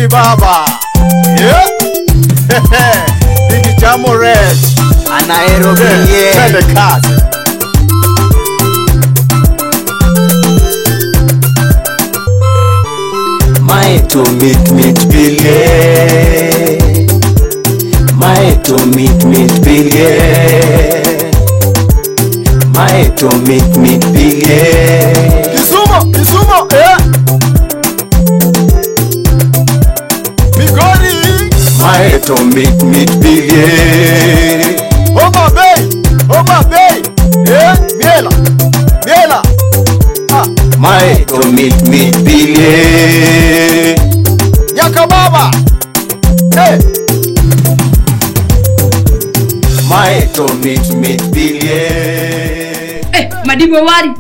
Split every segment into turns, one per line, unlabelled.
Nairobi baba. Yeah. Nikichamo rech.
Nairobi ye.
Twende kazi.
Mae to mit mit pile. Mae to mit mit pile. Mae to mit mit pile.
Kisumu, Kisumu, eh. Migori.
Mae to mit mit pile.
Homa Bay, Homa Bay. Eh, Miela. Miela. Ah,
Mae to mit mit pile.
Nyaka baba. Eh.
Mae to mit mit pile.
Eh, madibo wari.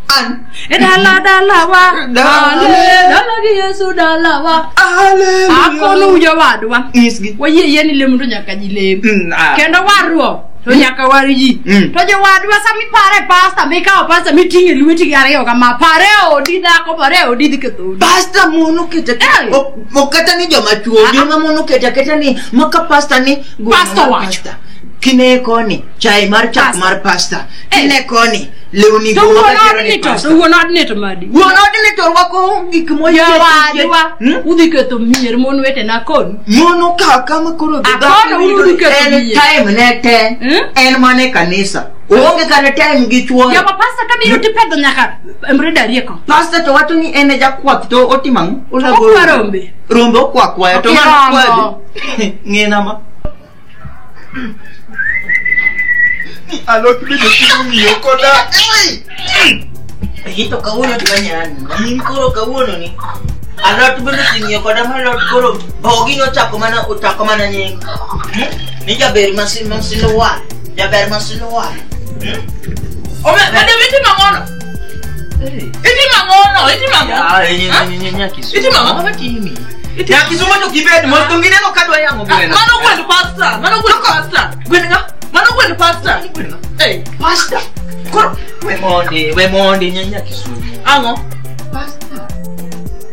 An.
E dala dala wa.
Dala.
Dala gi Yesu dala wa.
Hallelujah.
Akono jowadwa.
Nyisgi.
Wayie yie ni lemo to nyaka ji lem.
Mm, ah.
Kendo warruok to nyaka war ji.
Mm.
To jowadwa sama ipare pasta mikawo pasta miting'e lweti gi ariyo kama pare e odi dhako pare e odi dhi ketho odi.
Pasta mono keta
Eh.
ok kata ni joma chuo
Ah, ah.
joma mono keta keta ni maka pasta ni gweno
Pasta
mar
wacho.
pasta. Kine koni chai mar chak
Pasta.
mar pasta.
Eh.
Kine koni lewni
To
go
wuon
maka tero
odni
ni
to,
pasta.
to wuon odni to madi.
Wuon odni to rwako gik moyiech.
Jowadwa
Hmm?
udhi ketho mier mon wetena konu.
Mono ka kama koro dhi
Akono
dhako
uru
yudo
dhi ketho
en
mier.
time ne te
Hmm?
en mana e kanisa. Oonge kata time gi chuore.
Joma pasta kabiro tipedho nyaka embreda rieko.
Pasta to wacho ni en e jakwath to otimo ang'o? Olago
Okwa rombe.
Rombe okwa akwaya to mano
Okirombo.
kwadi. Ng'ena ma.
Alot bende timo ng'iyo koda.
Ito kawuono to anyani. In koro kawuono ni. Alot bende ting'iyo koda ma alot koro bogi nochako mana ochako mana nying. Hmm? Ni jaber masin masino war. Jaber masino war.
Ome, madam itimo ang'ono? Itimo ang'ono? Itimo ang'o? Ha? Itimo ang'o?
Nyakisumo to kibed mos to gineno ka dwa yang'o gweno.
Mano gwend pasta, mano gwend pasta.
Gweno ng'a?
Mano gwend pasta.
Gweno ng'a?
Eh,
Pasta. Koro we mondi, we mondi nyakisumo.
ang'o?
Pasta.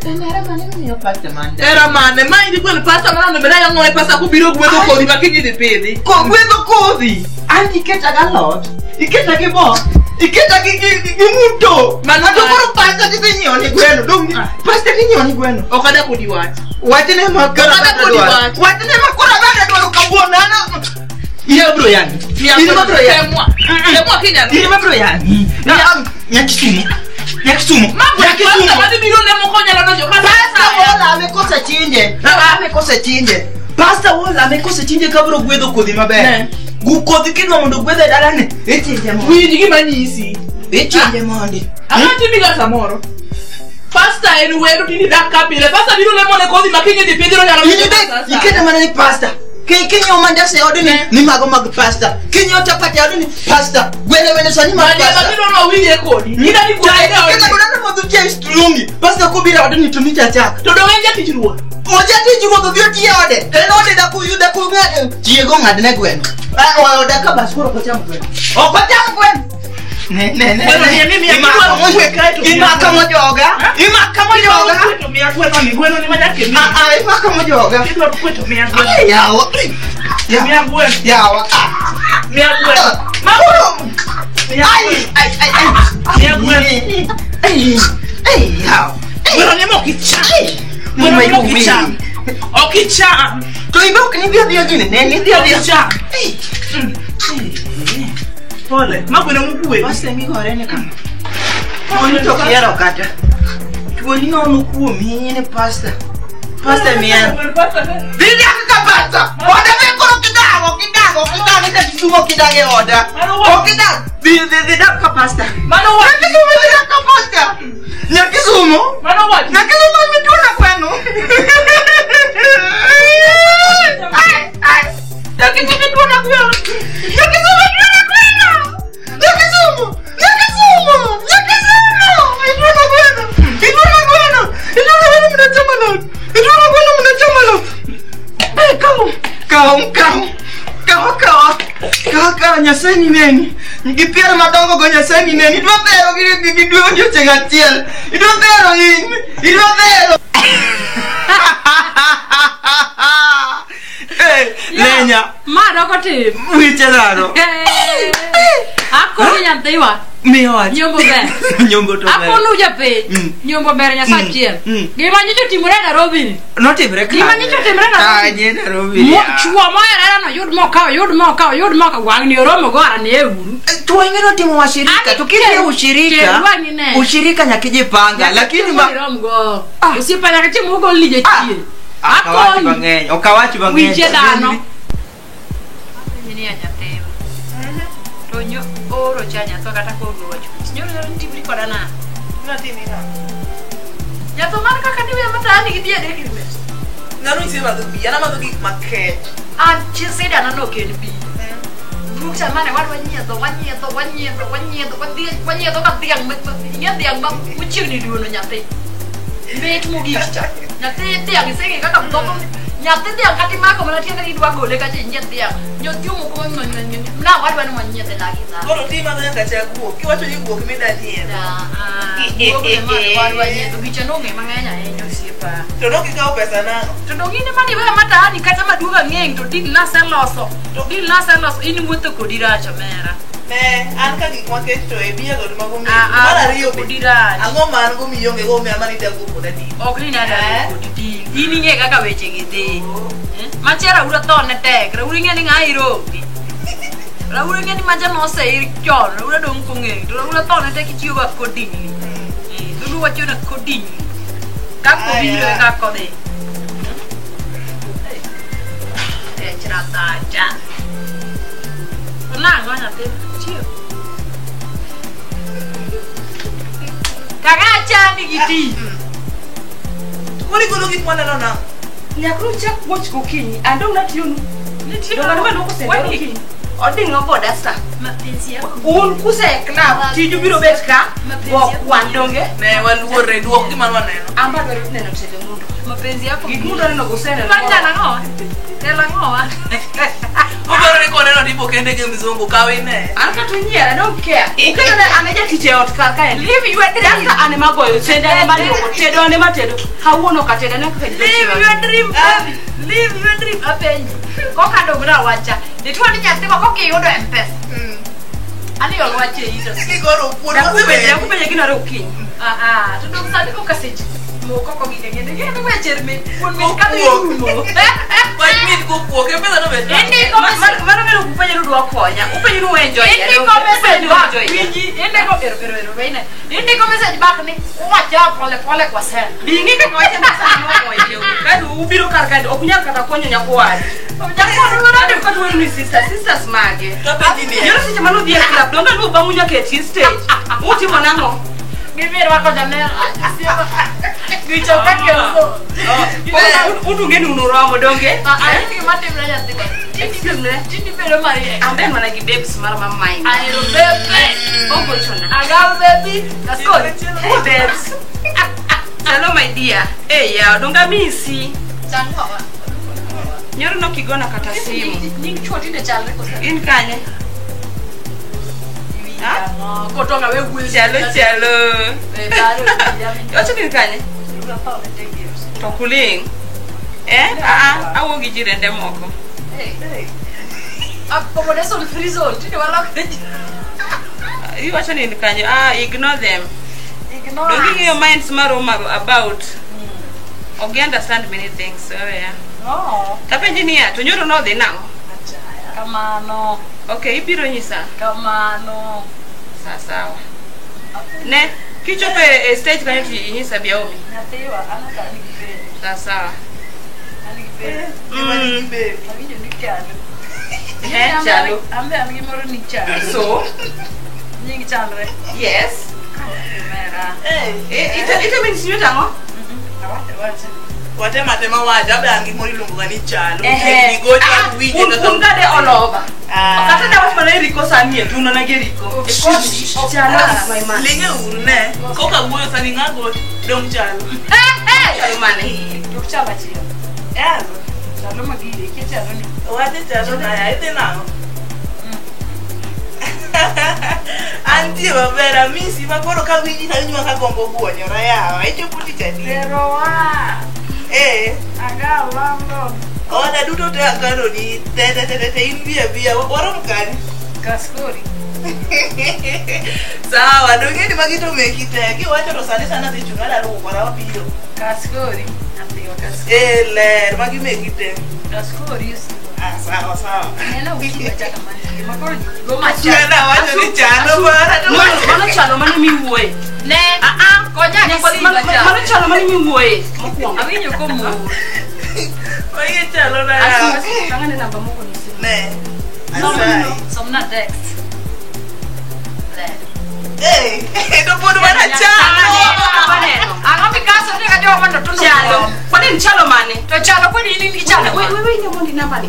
En hera mane miyo pasta man.
Era mane, ma in gwend pasta mano onego bed ni ang'o e pasta kubiro gwedho kodhi ma kiny idhi pidhi.
Ko gwedho kodhi. An iketa gi alot, iketa gi bo, iketa gi muto.
Mano
to
mane?
koro pasta tidhi nyiewo ni gweno. Dong
Ah.
pasta tinyiewo ni gweno.
Ok adak kodi wach.
Wachne ma koro
Ok adak kodi
dwaro.
wach.
Wachne ma koro abada dwaro kawuono ana. In abro yangi.
Miya
In abro yangi.
Temwa. Temwa kinyalo.
In abro yangi. Nyakisumo. Nyakisumo.
Ma gwend pasta
Nyakisumo.
madhi biro lemo konyalo donjo kata
Pasta wolame kosechinje. Lame kosechinje. Pasta wolame kosechinje kabro gwedho kodhi maber.
Ne.
Gu kodhi kidwa mondo ogwedhe e dalane, ichinje mondi.
Winj gima anyisi.
Ichinje mondi.
Ang'o timiga samoro? Pasta en wendo tindi dak ka pile. Pasta biro lemo ne kodhi ma kiny idhi pidhi onyalo
In
donjo
ibe
kata sa.
iketa mana ni pasta. Kinyiewo mandas e odni
Ne.
ni mago mag pasta. Kinyiewo chapat e odni pasta. Gweno bende sani mag
Mane
pasta.
mabiro no winjre kodi. Ida ni gweno
Chai,
e
iketa
odni.
koda na modho chai strungi. Pasta kobiro e odni to nitie achak.
To dong en jatich ruoth.
Ojatich ruoth odhi oti e ode. En ode dak oyud dak ong'ad chiego ong'adne gweno. Ah, oda ka bas koro ok ocham gweno. Ok ocham gweno. Ne ne ne.
Gweno ni emi miya
Imako
kidwaro kwe kae to miya
Imako mojoga. Imako mojoga.
Kidwaro kwe to miya gweno ni gweno ni manyaka emi.
Ah ah imako mojoga.
Kidwaro kwe to miya gweno.
Ay, yawa.
Miya gweno.
Yawa. Ah.
Miya gweno.
Ma koro.
Miya
Ay
gweno.
ay ay ay.
Miya gweno.
Ay ay yawa.
Gweno ni mok icham.
Ay.
Gweno ni mok
Muma
icham. Ok icham.
To ibe ok ni dhi adhiya gini. Ne ni dhi
Ok
adhiya.
icham.
Ay.
Pole. Ma gweno mokwe.
Pasta migore ni kama. Chuoni to ok ihero kata. Chuoni nono kuomi ni pasta. Pasta mihero.
Gwend pasta ne.
Dhi dak ka pasta. Oda be koro kidago, kidago, kidago nyaka Kisumo kidag e oda.
Mano wa-
Ok idag. Dhi dak ka pasta.
Mano wach.
Nyakisumo dhi dak ka pasta. Nyakisumo.
Mano wach.
Nyakisumo mituona kweno. Ai, ai. Nyakisumo mituona kweno. Nyakisumo mituona kweno. Nyakisumo. Nyakisumo. Nyakisumo. Mituona kweno. Mituona kweno. Mituona kweno mnachama lot. Mituona kweno mnachama lot. Eh, kaw. Kaw, kaw. Kaw, kaw. Kaw, kaw, Nyasaye ni neni. Gi pier madongo go Nyasaye ni neni. Idwa bero gi dwe odiochieng' achiel. Idwa bero in. Idwa bero.
doko tim.
Weche dhano.
Akoni nyathiwa.
Miyo wach.
Nyombo ber.
Nyombo to ber.
Akonu japiny. Nyombo ber Nyasaye. Gima nyocha otimore Nairobi ni.
Notimre kanye?
Gima nyocha otimore Nairobi.
Kanye Nairobi.
Chuo moherera no yud mokawo, yud mokawo, yud mokawo. Wang'ni oromo go ara ni e uru.
Chuo ing'e notimo washirika. To kidhi ushirika. Ushirika nyaka ijipanga. Lakini ma
romgo. Osiepa nyaka chieng' mogol ni jachien.
Akoni. Mang'eny. Ok awach mang'eny.
Winje dhano. Ni anyathiwa. To nyo oro cha nyatho kata kogo wacho. Nyoro nyoro nitimri koda na.
Natimi na.
Nyatho man kaka niwe matani gi dhiede kirme.
Ng'ano isemadho pi, an amadho gik makech.
An chisida na nok en pi. Buk cha mane wan wanyiedho, wanyiedho, wanyiedho, wanyiedho, wanyiedho ka dhiang' ing'e dhiang' ma machiegni duono nyathi. Mit mogik cha. Nyathi dhiang' iseng'e kaka dhoko. Nyathi dhiang' kata imako mana tiende ni idwa gole kacha inyiedh dhiang'. Nyathi omoko na wadwa ni wanyiedhe lagi sa.
Koro ti imadho nyaka chak guok. Kiwacho ni guok mida nyiedho.
Guok ema wadwa nyiedho. Gicha nong'e mang'eny ahinya osiepa.
To dok ikawo pesa nang'o?
To dong in ema niweyo matani kata maduogo ang'eng' to deal naseloso. To deal naseloso in iwuotho kodi rach omera.
Ne, an ka gik makech to e biya go mago mi. Mar ariyo
kodi rach.
Ang'o ma an go mionge go omiya mani dago koda deal.
Ok ni nadago kodi deal. In ing'e kaka weche gi dhi. Macha Raura tho ne tek. Raura ing'e ni ng'a irogi. Raura ing'e ni macha noseir chon. Raura dong' kong'eyo. To Raura tho ne tek itiyo go accordingly. Dholuo wacho ni accordingly. Kaka obiro e kaka odhi. Tech rathacha. To nang'o nyathi? Chiyo. Kaka achandi gi ti.
Koro igolo gik mwaneno nang'o?
Nyaka uchak wuoch gokinyi. An dong' natiyonu. Dong' an luoko sende gokinyi. Oding'o koda sa. Un kuse club tiju biro bet ka go kwan donge.
Ne waluore duok gima waneno.
An be adwaro neno tele mundo.
Mapenzi yako.
Gik mundo neno go seneno.
Manja nang'o? Telo ang'o?
Odwaro ni koneno tipo kende gi mzungu kaw ine.
An kata unyiera, I don't care. Ukelo ne an e jatich e ot kar kaendi.
Live your dream.
Dasta an ema goyo, sende an ema luoko, tedo an ema tedo. Kawuono ok atedo, aneno kaka ji
Live your dream, baby. Live your dream. Apenji. Koka dong rawacha. Dituo ni nyathiwa kokiyudo M-Pesa. Ani ol wach e ita.
Kigoro kuon
Dakupenje, dakupenje gino are okinyi.
To dong sani koka seche moko kogik ng'e ng'e weche mit kuon mit kadhi rumo.
Wach mit kokuok, M-Pesa no bet.
Indiko message.
Mano ng'e upenjo ni udwa konya. Upenjo ni uenjoy.
Indiko message back. Winji, indiko ero ero ero wene. Indiko message back ni uwacha pole pole kwa sen.
Bi ing'e kaka wache sani wang'oyo. Kadu ubiro kar kaendi ok unyal kata konyo nyakwari. Nyakwari kata wenu ni sister, sisters mage.
To apenji niya.
Nyoro seche mane udhi e club donge ne ubang'u nyaka e tea stage. Utimo nang'o?
Gimirwako jamera. Gicho kaka
Udunge ni unuromo donge?
Ani gima timre nyathiwa.
Excuse me.
Tindi bedo mariek.
An be mana gi babes mar ma mine.
Ahero bebe.
Ogochona.
Agaw baby. That's good.
Oh, babes. Hello my dear. Eh ya, donge amisi.
Chang'o?
Nyoro nok igona kata simu.
Nying chuo tinde chalre kose?
In kanye?
Kotonga we wuoyo.
Chalo chalo. Iwacho ni in kanye? To kuling. Eh? Awuo gi jirende moko.
Accommodation free zone. Tinde walok.
Iwacho ni in kanye? Ignore them.
Ignore.
Donge ing'eyo minds maromo about. Ok gi understand many things. So yeah.
No.
Tapenji niya, to nyoro nodhi nang'o?
Kamano.
Okay, ibiro nyisa.
Kamano.
Sawa sawa. Ne, kichopo e stage kanyo to inyisa bi aomi.
Nyathiwa, an ok an gi penjo.
Sawa sawa.
An gi penjo. Awinjo ni chalo.
Chalo.
An be an gi moro ni chalo.
So?
Nying chalre.
Yes.
Omera.
Ita min sinyo tang'o?
Awacho awacha.
Watema tema wacho, abe an gi moro iluongo ga ni chalo.
Ehe.
Gocha winje kaka
Un gade all over. Kata dawach mana e riko sani e tuno na gi riko. Chalo is my man.
Ling'e uru ne. Koka wuoyo sani ng'a gocho dong chalo.
Chalo mane?
Dok chalo achiel.
Yazo.
Chalo magire, kia chalo ni.
Wache chalo naya, idhi nang'o? Antie maber, amisi ma koro kawinji to awinjo ka gombo guonyora yawa. Ichopo tich adi?
Erowa.
Eh.
Agalo.
Oda duto te akano ni te te te te in bia bia warom kani.
Kaskori.
Sawa, dongeni magito mekite. Ki wacho to sani sana dhi chungala ruko kora wabiro.
Kaskori. Apiyo kaskori.
Eh ler magi mekite.
Kaskori.
Ah sawa sawa.
Nena ukiwa chaka mani. Makoro go macha.
Nena wacho ni chalo bara to.
Mano chalo mano miwuoye.
Ne. Ah ah konya ki
mano chalo mano miwuoye. Mokwongo.
Awinjo komo.
Oye chalo na.
Asu tangane namba moko ni simu.
Ne.
Somna text.
Eh, dopo mana chalo.
Ang'o mikaso ni ka jowa mondo tuno.
Chalo. Kwani ni chalo mane?
To chalo kwani in gi chalo.
We we mondi namba ni.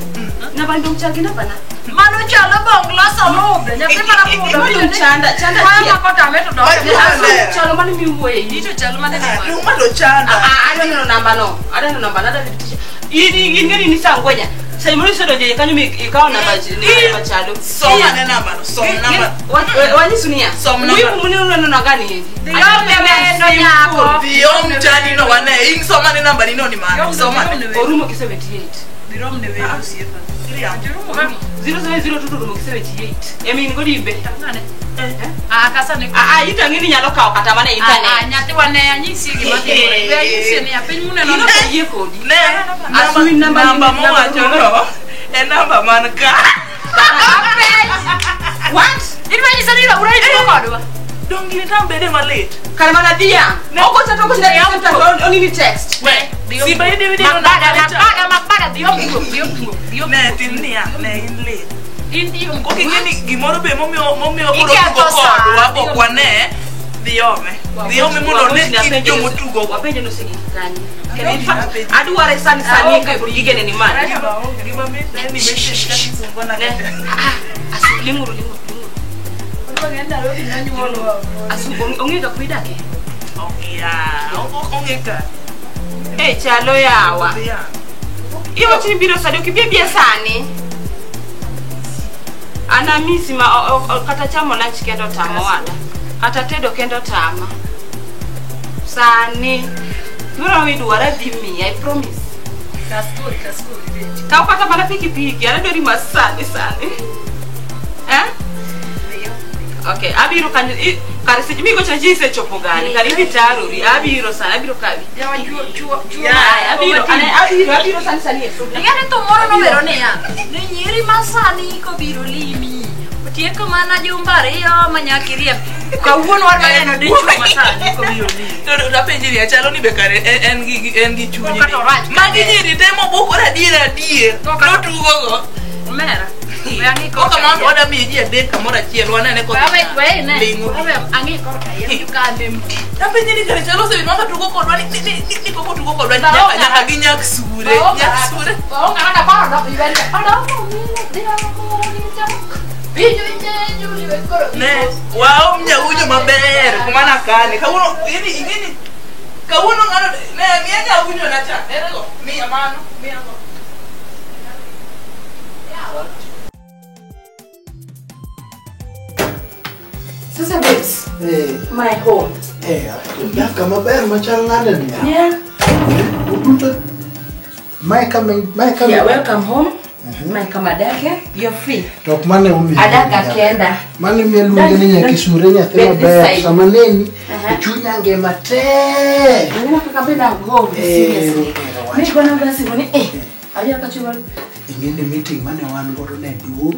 Namba ndo mchagi namba na.
Mano chalo bongla salube. Nyathi mana mudo.
Mano chanda chanda.
Mama kota meto do.
Chalo mane miwuoye.
Ito chalo mane ni.
Duma do chanda.
Ah, I don't know namba no. I don't know namba nada lipitisha. Ini ngeni ni sangwenya. Saimuri sodo je kanyo mi ikawa namba namba chalo.
Soma ne namba no. Som namba.
Wanyisunia.
Som namba.
Wivu muni uno na gani hivi?
Dhiombe nyako.
Dhiom chani no wane. In soma ne namba ni no ni mane. Soma.
Orumo ki 78.
Dhirom ne weyo osiepa.
0702 rumo ki 78. Emi ngodi be.
Tangane. Ah kasa ne.
Ah itangini nyalo kawo kata mana internet.
Ah nyathi wane anyisi gima timore. Be anyisi ni piny muneno
no yie kodi.
Ne.
Asui namba
namba mowacho no. E namba man ka.
What?
Idwa nyisa ni ura itugo kodwa.
Dongi nitam bede malit.
Kar mana dhiang'. Okocha to okocha ne onini text.
We. Simba yidi widi no
mabaga mabaga dhiom dhiom dhiom.
Ne tin niya ne in lit.
In dhiom.
Kok ing'e ni gimoro be momiyo momiyo koro tugo kodwa ok wane dhiome. Dhiome mondo ne kit jomotugo.
Wapenjo no segi kanye. In fact adware sani sani ka gigene ni mane.
Gima mit en ni message kaka isungo na kata.
Asu linguru linguru. Asu ong'e ka kuidake?
Ong'e ong'e ka.
Eh chalo yawa. Iwacho ni biro sani ok ibi biya sani. An amisi ma kata chamo lunch kendo tama wada. Kata tedo kendo tama. Sani. Gimoro midwaro adhi miyi, I promise.
Kaskori kaskori.
Kaw kata mana pikipiki, an adwari ma sani sani. Eh? Okay, abiro kanyo kar seche migochona ji isechopo gani kar idhi tarori abiro sani abiro kawi.
Yawa chuo chuo chuo.
Abiro abiro abiro sani sani e suda.
Ing'e ni thum moro nowero niya ni nyiri ma sani kobiro limi otieko mana jumbe ariyo ma nyaka iriemb. Kawuono wadwa neno dichuo ma sani kobiro limi.
To apenji ni achalo ni be kare en gi chunye.
Kata orach.
Magi nyiri te mobukore adier adier. Notugo go.
Omera. We ang'i korka.
Kaka mano wada miyo ji adek kamoro achiel wanene kodhi.
We ne. We ang'i korka yie kane.
Apenji ni kare chalo osebedo maka tugo kodwa ni koko tugo kodwa nyaka gi nyak sure. Nyak sure.
Onge kaka paro dok ywer. Odok mine dhiang' ni chak. Winjo winjo ni we koro.
Ne, waom nyawuoyo maber kuma nakane. Kawuono ini ing'eni kawuono ng'ano ne miya nyawuoyo na cha. Erego miya mano miya go.
Sasa babes, my home.
Eh, dak maber machal nade ni ya?
Yeah.
Uduto. Mae kama mae kama.
Yeah, welcome home. Mae kama adake, you're free.
To ok mane omiyo.
Adaka kenda.
Mane miyo luonge ni nyaka isure nyathi maber. Sama neni, chunya ngima tek.
Aneno kaka bende ago seriously. Mi gona gasi ni eh. Aja kachuwa.
Ing'e ni meeting mane wan godo ne duong'.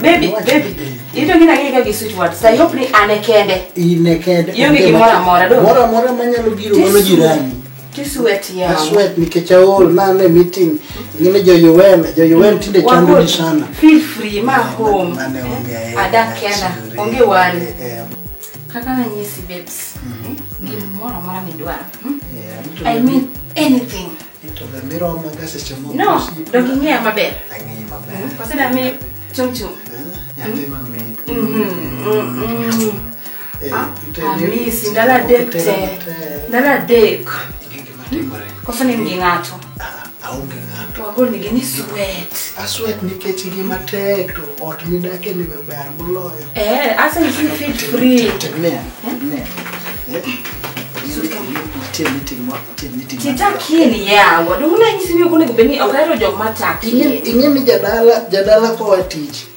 Baby, baby. Ito ngina ng'e gi switch words. I hope ni ane kende.
Ine kende.
Ionge gimoro amora do.
Moro amora manyalo giro mano jirani.
Tiswet ya.
Aswet nikech aol nane meeting. Ing'e jo UN tinde chando ji sana.
Feel free ma home. Adak kenda. Onge wari. Kaka nanyisi babes. Gimoro amora midwaro. I mean anything.
Ito be miromo ga seche moko.
No, dok ing'eya maber.
Ang'eyi maber.
Kose dami chum chum.
Nyathi mamit.
Amisi ndalo adek te. Ndalo adek.
Ing'e gima timore.
Koso ni in gi ng'ato.
Aonge ng'ato.
Wagol ni gini sweat.
Aswet nikech ngima tek to ot midake ni be ber moloyo.
Eh, asa ni feel free.
Tegmea, tegmea. Nitie meeting moro, nitie meeting.
Titakini yawa. Dong na nyisi ni ok onego bed ni ok ahero jok matakie.
Ing'e ni jadala koa tich.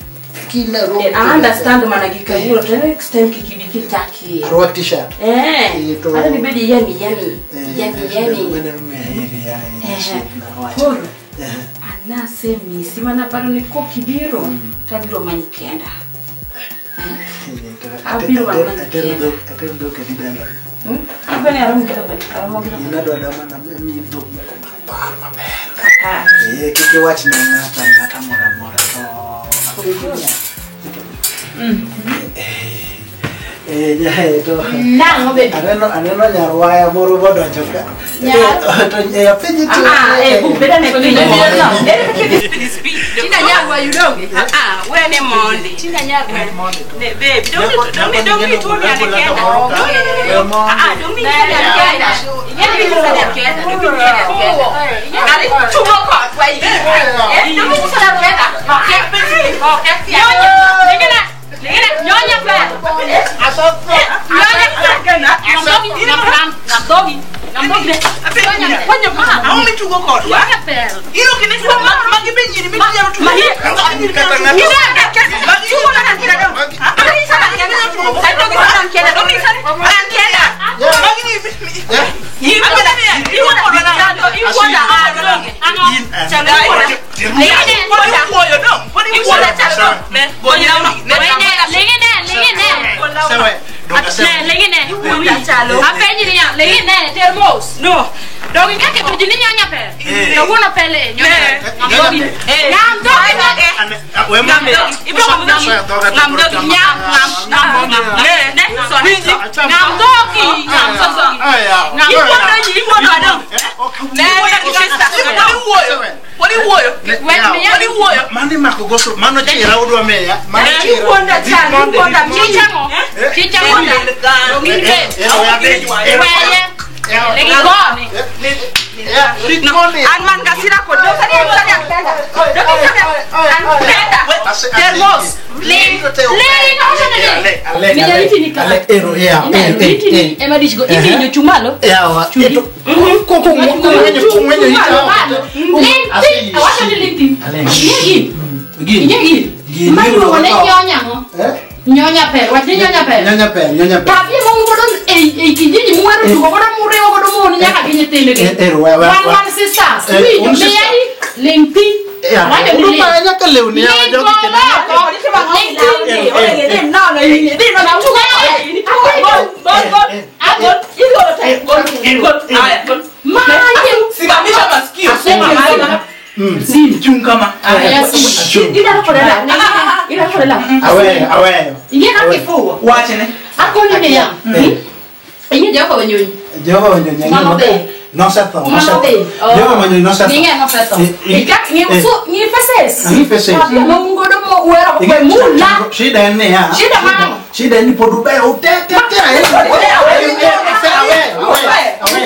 Kina romo.
I understand mana gi kawuono to next time kik ibi kitakie.
Arwak t-shirt.
Hata nibedi yummy yummy. Yummy yummy. Koro. Anasemisi mana paro ni kokibiro to abiro manyi kenda. Abiro manyi kenda.
Atero dhok adi dala.
Abani aromo gi dhok adi? Aromo gi dhok.
In adwa mana miyi dhok moko mapar maber. Kik iwach ne ng'ato ang'ata moro amora to
Nang'o be?
Aneno nyarwaya moro modonjo ka. To apenji ti.
Tina nyarwa yudonge. Wene mondi. Tina nyarwa. Ne babe, don't be tuoni ane kenda. Don't be tuoni ane kenda. Don't be tuoni ane kenda. Don't be tuoni ane kenda. Ari tumo kodwa yini. Don't be tuoni ane kenda. Okay. Nyonya. Lingana. Lingana. Nyonya pe. Nyonya pe. Ngamdogi. Ngamdogi.
Ang'o mitugo kodwa? Iro kine tugo magi be nyiri mitinyalo tugo.
No. Dog kaka to jini nyonya pe. Kawuono pele nyonya. Ngamdogi.
Mani mako goso mano chira udwa meya mano chira.
An man gasira kod Termos. Nyonya per, wach ni nyonya per.
Nyonya per, nyonya per.
Tabia ma un godo e kijiji muhero tugo godo muriwo godo mon nyaka gi nyithindgi. Wan sisters. Winjo miyai ling pi. Wacho ni ling.
Udo nyaka lewni yawa jogi kendo.
Simamisha masikio. Chung kama.
Awe.
Ing'e kaka ifuwo.
Wachne.
Akoni niya. Ing'e Jehova Wanyonyi.
Jehova Wanyonyi.
Mano be.
Nosetho.
Mano be.
Jehova Wanyonyi nosetho.
Ing'e nosetho. Ng'i faces.
Ng'i faces.
Tabia ma un godo mo uhero kwe mula.
Shida en niya.
Shida mano.
Shida en ni pod ubeyo ute te te. Awe.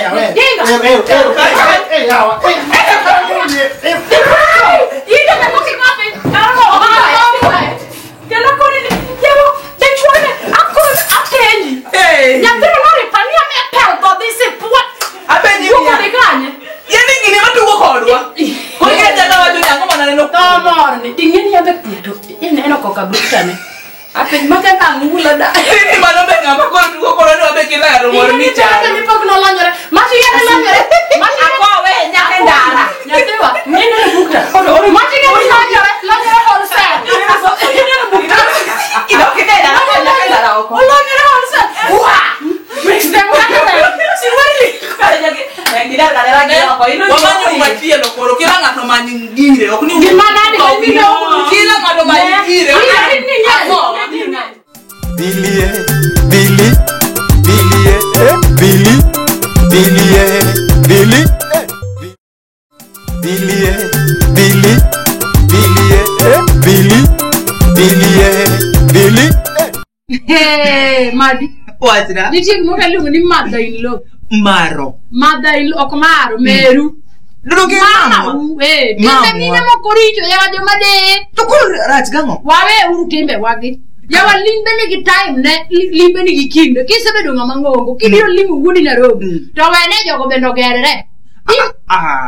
Hey, Madi.
Wachna.
Nitie gimoro iluongo ni mother in law.
Maro.
Mother in law ok maro, meru.
Dudu gi mama.
Timbe mine moko richo yawa joma deye.
To koro rach gang'o?
Wawe uru timbe wagi. Yawa limbe nigi time ne limbe nigi kinde. Kisebedo ng'ama ng'ongo kibiro limo wuodi Nairobi to wene jogo bende ogerre.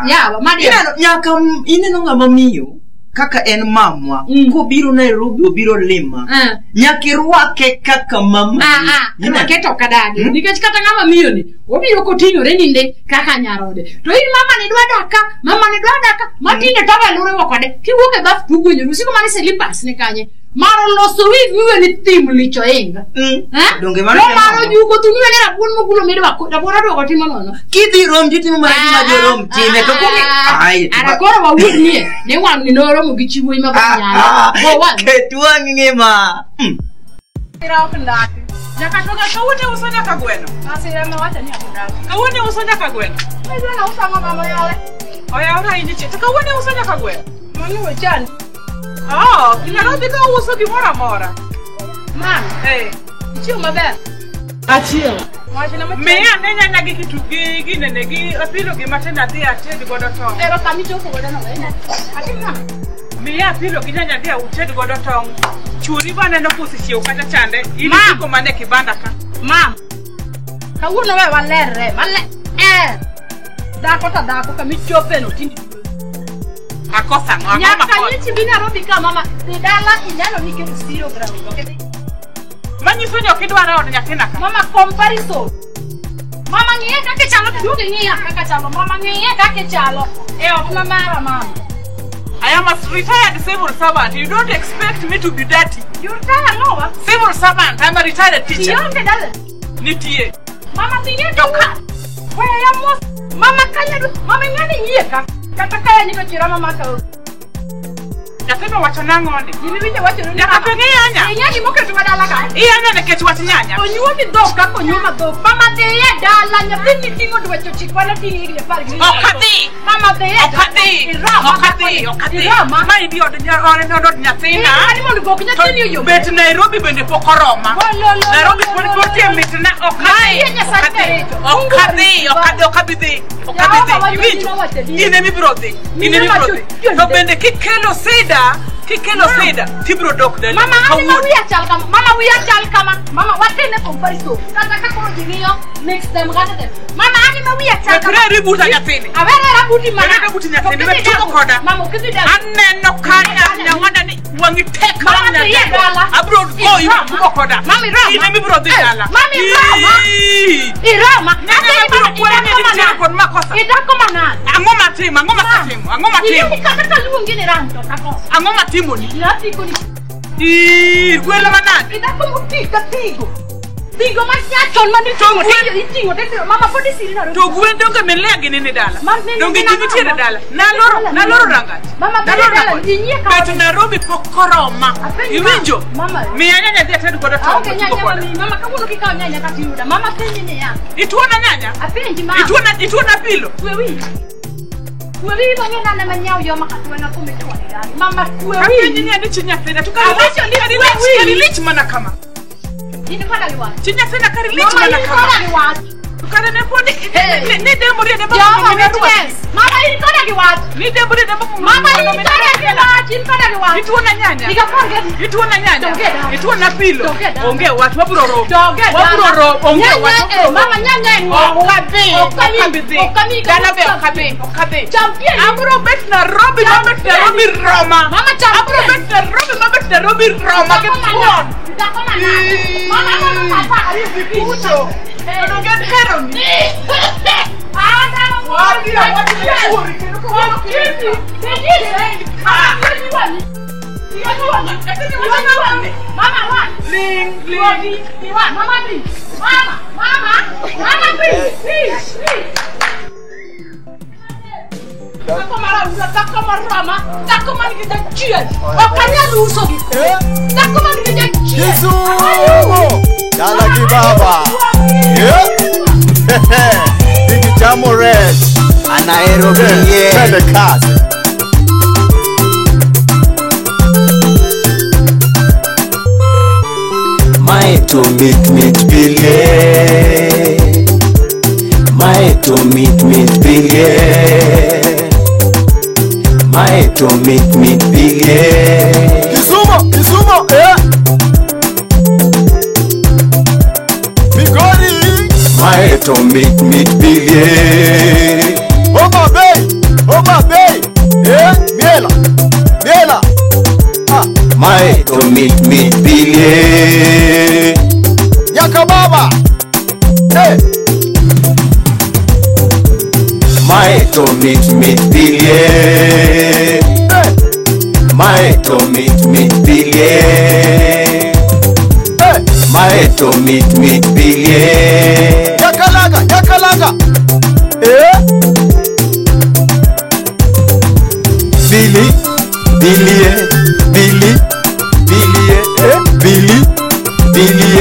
Yawa madi.
Ineno nyaka ineno ng'ama miyo kaka en mamwa kobiro Nairobi obiro lima. Nyaka irwake kaka mama.
Rwake to kadagi. Nikech kata ng'ama miyo ni obiro koting'ore ninde kaka nyarode. To in mama ni dwa daka, mama ni dwa daka, matinde to walure kode. Kiwuok e baf tugwenyo, usiko mane slippers ne kanye. Maro loso wivi uwe ni tim licho inga.
Donge mano
maro juko tumiwe ne rabuon mogulo midwa rabuon adwoko timo nono.
Kidhi rom titimo mana gima jorom time to kuonge. Ai.
Ara koro wawuod nie ne wang' ni noromo gi chi wuoyi maber nyalo. Go wang'.
Ket wang' ngima.
Ira ok ndaki.
Nyaka to kawuono uso nyaka gweno.
Masira ma wacho ni ok ndaki.
Kawuono uso nyaka gweno.
Gweno uso ang'o mama yawe?
Oyawre ahinya to kawuono uso nyaka gweno.
Mano wechan.
Oh, Nairobi ka uso gimoro amora.
Mam, ichiemo maber?
Achiewo. Miya ane nyanya gi kitu gi ginene gi apilo gi matin adhi ated godo tong'.
Ero kama ichopo godo no wena. Atim nang'o?
Miya apilo gi nyanya adhi ated godo tong'. Churi ba aneno kosechiewo kata chande. In isiko mana e kibanda ka.
Mam, kawuono we walerre, maler. Dhako to dhako kama ichope no tindi.
Akosa ang'o? Ang'o
Nyaka
makosa?
nyichi bi Nairobi ka mama, dhi dala ineno ni iketo zero ground. Ok idhi.
Manyiso ni ok idwar od nyathina ka.
Mama comparison. Mama ng'iye kaka ichalo to duogo ing'iya kaka chalo. Mama ng'iye kaka ichalo. E ot ma mara mama.
I am a retired civil servant. You don't expect me to be dirty.
You retire ang'owa?
Civil servant. I'm a retired teacher.
Ionge dala.
Nitie.
Mama ng'iye to ka. Weya mos. Mama kanya du. Mama ng'ani yie ka. Kata kaya ni to chira mama ka.
Nyathino wacho nang'o ni?
Gimiwinjo wacho ni
Nyaka to ng'iyanya.
Ing'e gimoketo wa dala ka.
Iyanya nikech wach nyanya.
Onyuomi dhok kaka onyuoma dhok. Mama dhi e dala nyathini ting'o dweche ochiko an ating'o higni apar gi
Ok adhi.
Mama dhi e
Ok adhi.
Irama.
Ok adhi. Ok adhi.
Irama.
Ma idhi od od nyathina.
Irama mondo gok nyathini oyombe.
Bet Nairobi bende pok oroma. Nairobi pod tie mitna. Ok adhi.
Nyasaye richo.
Ok adhi. Ok adhi. Ok abi dhi. Ok abi dhi. Iwinjo? In ema ibiro dhi. In ema ibiro dhi. To bende kikelo sida, kikelo sida, tibiro dok dala.
Mama aneno wiya chal kama. Mama wiya chal kama. Mama watene comparison. Kata ka koro ji ng'iyo mix them gane them. Mama aneno wiya chal kama.
Wekre buta nyathini.
Awere buti mana.
Wekre buti nyathini. Wek tugo koda.
Mama ok idhi dala.
Aneno ka nyawanda ni wang'i tek
Mama dhi e dala.
Abiro goyi tugo koda.
Mama irama.
In ema ibiro dhi dala.
Mama irama. Irama.
Nyanya mabiro kwere ni nitiere kod makosa.
Idako manade.
Ang'o matimo? Ang'o matimo? Ang'o matimo?
Ing'e ni kata kaluongi ni rang to kakosa.
Ang'o matimoni?
Napiko ni.
Ii, gwelo manade.
Idako moti ka tigo. Tigo ma nyachon mane iting'o iting'o to mama pod isiri Nairobi.
To gwen donge minlea gini ni dala. Donge ji nitiere dala. Naloro rangach.
Mama bende dala inyie ka.
Bet Nairobi pok koroma. Iwinjo? Miya nyanya dhi ated godo tong'.
Aonge nyanya mami. Mama kawuono kikawo nyanya kata iyuda. Mama penji niya.
Ituona nyanya?
Apenji mama.
Ituona pilo?
Kwe wiyi. Kwe wiyi mang'e nane manyawo yoma ka tweng'a kuma itwone dala. Mama kwe wiyi.
Apenji ni ane chi nyathina to kare lich mana kama.
In koda gi wach.
Chi nyathina kare lich mana kama.
Mama in koda gi wach.
Kare ne pod ne dembori ademba mondo mi
witness. Mama in koda gi wach.
Ni dembori ademba mondo
Mama in koda gi wach. In koda gi wach.
Ituona nyanya.
Higa apar gi abich.
Ituona nyanya. Ituona pilo. Onge wach wabiro romo.
Wabiro
romo. Onge wach.
Mama nyanya en
Ok adhi. Ok abi dhi. Dala be ok adhi. Ok adhi.
Champion.
Abiro bet Nairobi ma bet Nairobi Roma.
Mama champion.
Abiro bet Nairobi ma bet Nairobi Roma gi thuon.
Dhako manade. Mama mama papa ariyo gi
Puto. Donge en hero ni.
Kisumu! Dala gi baba. Yeah. Big chamo red.
Nairobi yeah.
Twende kazi.
Mae to mit mit pile. Mae to mit mit pile. Mae to mit mit pile.
Kisumu, Kisumu, eh.
Mae to mit mit bilie.
Homa Bay, Homa Bay. Eh, miela, miela. Ah,
Mae to mit mit bilie.
Nyaka baba. Eh,
Mae to mit mit bilie.
eh,
Mae to mit mit bilie.
eh.
Mae to mit mit bilie.
Nyakalaga, nyakalaga. Eh,
Billy, bilie, Billy, bilie, eh, Billy, bilie.